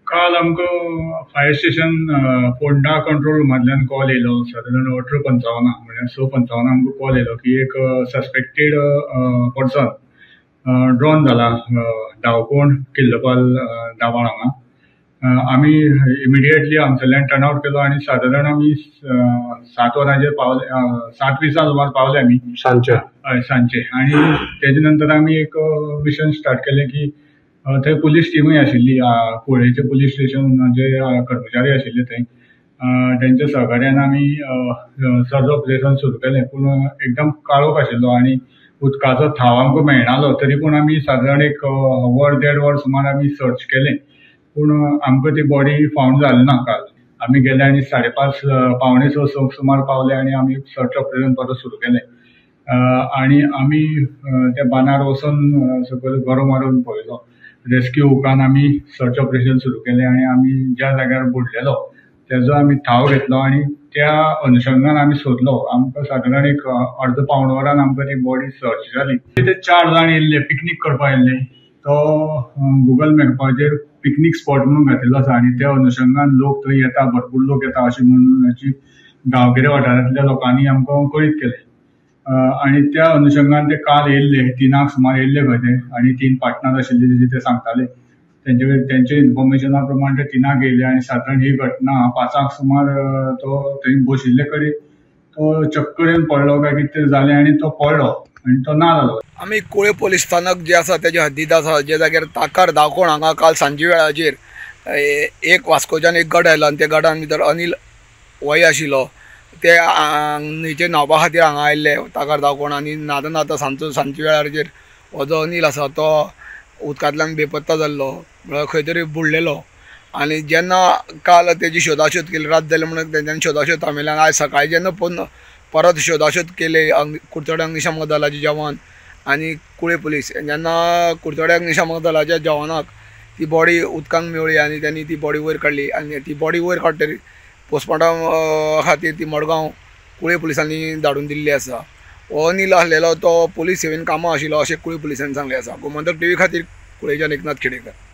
काल आमकां fire station Ponda control रुमांतल्यान कॉल येयलो सादारण 18:55, म्हळ्यार 6:55 आमकां कॉल येयलो की एक सस्पेक्टेड पर्सन ड्रॉन जाला धांवकोण किल्लपाल दाबाळ हांगा. आमी इमिडिएटली हांगसरल्यान टर्न आवट केलो आनी सादारण आमी 7 वरांचेर पावले, 7:20 सुमार पावले आमी सांजचे. हय, सांजचे. आनी तेजे नंतर आमी एक मिशन स्टार्ट केलें की थंय पुलीस टिमूय आशिल्ली, कुळेचे पुलीस स्टेशनाचे कर्मचारी आशिल्ले थंय, तेंच्या सहकार्यान आमी सर्च ऑपरेशन सुरू केलें. पूण एकदम काळोख आशिल्लो आनी उदकाचो थाव आमकां मेळनालो, तरी पूण आमी सादारण एक वर देड वर सुमार आमी सर्च केलें, पूण आमकां ती बॉडी फावंड जाली ना. काल आमी गेले आनी 5:30 5:45 सुमार पावले आनी आमी सर्च ऑपरेशन परत सुरू केलें. आनी आमी त्या बांदार वचून सकयल गरो मारून पळयलो, रेस्क्यू हुकान आमी सर्च ऑपरेशन सुरू केलें आनी आमी ज्या जाग्यार बुडलेलो तेजो आमी थाव घेतलो आनी त्या अनुशंगान आमी सोदलो. आमकां सादारण एक अर्द पावण वरान आमकां ती बॉडी सर्च जाली. ते 4 जाण येयल्ले पिकनीक करपाक येयल्ले, तो गुगल मॅपाचेर पिकनीक स्पॉट म्हणून घातिल्लो आसा आनी त्या अनुशंगान लोक थंय येता, भरपूर लोक येता अशें म्हणून गांवगिऱ्या वाठारांतल्या लोकांनी आमकां कळीत केलें. आनी त्या अनुशंगान ते काल येयल्ले, 3 सुमार येयल्ले खंय ते, आनी 3 पार्टनर आशिल्ले तेजे ते सांगताले, तेंचे इन्फॉर्मेशना प्रमाण ते 3 येयले आनी सादारण ही घटना 5 सुमार तो थंय बशिल्ले कडेन तो चक्कर येवन पडलो काय कितें जालें आनी तो पडलो आनी तो ना जालो. आमी कुळे पोलीस स्थानक जे आसा तेजे हद्दीत आसा, जे जाग्यार ताकार दावकोण हांगा काल सांजे वेळाचेर एक वास्कोच्यान एक गड आयलो आनी त्या गडान भितर अनिल वय आशिल्लो, ते न्हंयचेर न्हांवपा खातीर हांगा आयिल्ले ताकार दावकोण आनी न्हाता न्हाता सांजचे वेळाचेर हो जो अनिल आसा तो उदकांतल्यान बेपत्ता जाल्लो, म्हळ्यार खंय तरी बुडलेलो. आनी जेन्ना काल तेजी शोधाशोध केली, रात जाली म्हणून तेंच्यांनी शोधाशोध थांबयली आनी आयज सकाळीं जेन्ना परत शोधाशोध केले कुडचडे अग्निशामक दलाचे जवान आनी कुळे पुलीस, जेन्ना कुडचडे अग्निशामक दलाच्या जवानाक ती बॉडी उदकांत मेवळी आनी त्यांनी ती बॉडी वयर काडली आनी ती बॉडी वयर काडटरी पोस्टमॉर्टम खातीर ती मडगांव कुळे पुलिसांनी धाडून दिल्ली आसा. हो अनिल आसलेलो तो पुलीस सेवेन कामां आशिल्लो अशें कुळे पुलिसांनी सांगलें आसा. गोमंतक टीव्ही खातीर कुळेच्यान एकनाथ खेडेकर.